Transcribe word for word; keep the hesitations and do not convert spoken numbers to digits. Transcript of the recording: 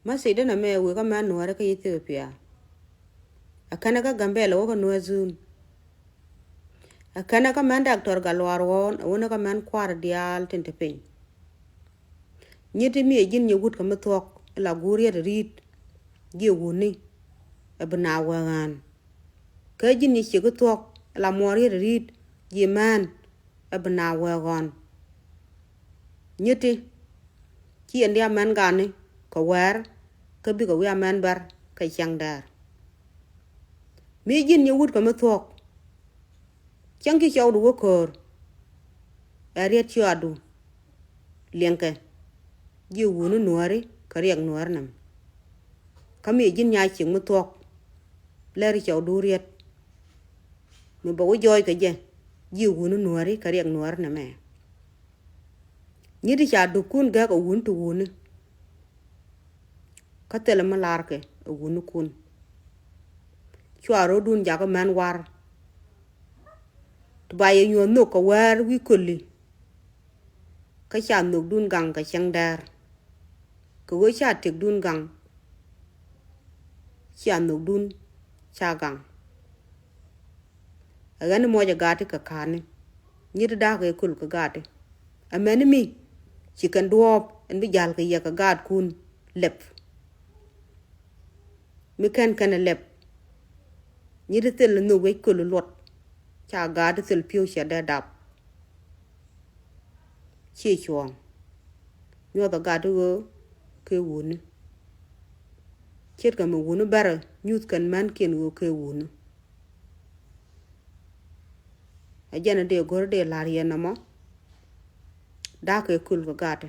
Message dä nɛmɛ wëë kä män Nuäärä kä Ethiopia. Ɛ kɛnɛ kä Gambɛla wä kä Nuäär Zone. Ɛ kɛnɛ kä män Doctor Gatluak Ɣɔn, ɛ wä ni kä män kua̱r diaal tin te piny. Nyitti mi ɛ ji̱n nyɛ wut kɛ mi thuɔ̱k, ila guur yɛt ri̱t, jiɛ wuni, ɛ bi na wee ɣän. Kä ji̱n nyɛ ciek i̱ thuɔ̱k, ila muɔɔr yɛt ri̱t, jiɛ män, ɛ bi na wee ɣɔn. Nyitti, ci ɛn diaal män gani kɛ wɛɛr, kä bikɛ wi̱i̱ amän bär kɛ cäŋ dɛɛr. Mi ji̱n nyɛ wut kɛ mi thuɔ̱k, cäŋ ci cɔwdu wä köör, ɛ riɛt ciɔadu liɛŋkɛ, jiɛ wuni Nuääri kɛ riɛk Nuäär nɛmɛ. Kä mi ji̱n nya ciek mi thuɔ̱k, lɛri cɔwdu riɛt, mi bɛ wä jɔɔc kɛ jɛ, jiɛ wuni Nuääri kɛ riɛk Nuäär nɛmɛ. Nyitti ca duɔ̱pkun gäk ɛ wuni ti wuni. Kä thilɛ mi larkɛ ɛ wunikun. Cua ro̱dun jakä män war. Ti ba yɛ nyuɔ̱th nhök kɛ wäär wi̱i̱ köli. Kä ca nhökdun gaŋ kɛ cäŋ dɛɛr. Kɛ ɣöö ca tëkdun gaŋ, cia nhökdun ca gaŋ. Ɛ ɣän muɔcɛ gaati kɛ ka̱a̱ni. Nyitti da̱a̱k ɛ kul kɛ gaati. Amäni mi ci kɛn duɔ̱ɔ̱p ɛn bi ja̱l kɛ yɛ kɛ gaatkun lɛp. Mi kɛn kɛn ɛ lɛp. Nyitti thil nhök wec köl luɔt. Ca gaati thil pi̱w ciɛ dee dap. Ciɛ cuɔ̱ɔ̱ŋ. Nyuɔthɛ gat i̱ ɣöö kɛ wuni. Ce̱tkɛ mi wuni bärä nyuth kɛn mänkiɛn ɣöö kɛ wuni. Ɛ jɛn ɛ dee go̱r dee la̱r yɛn nɔmɔ. Da̱a̱k kɛ kul kɛ gat.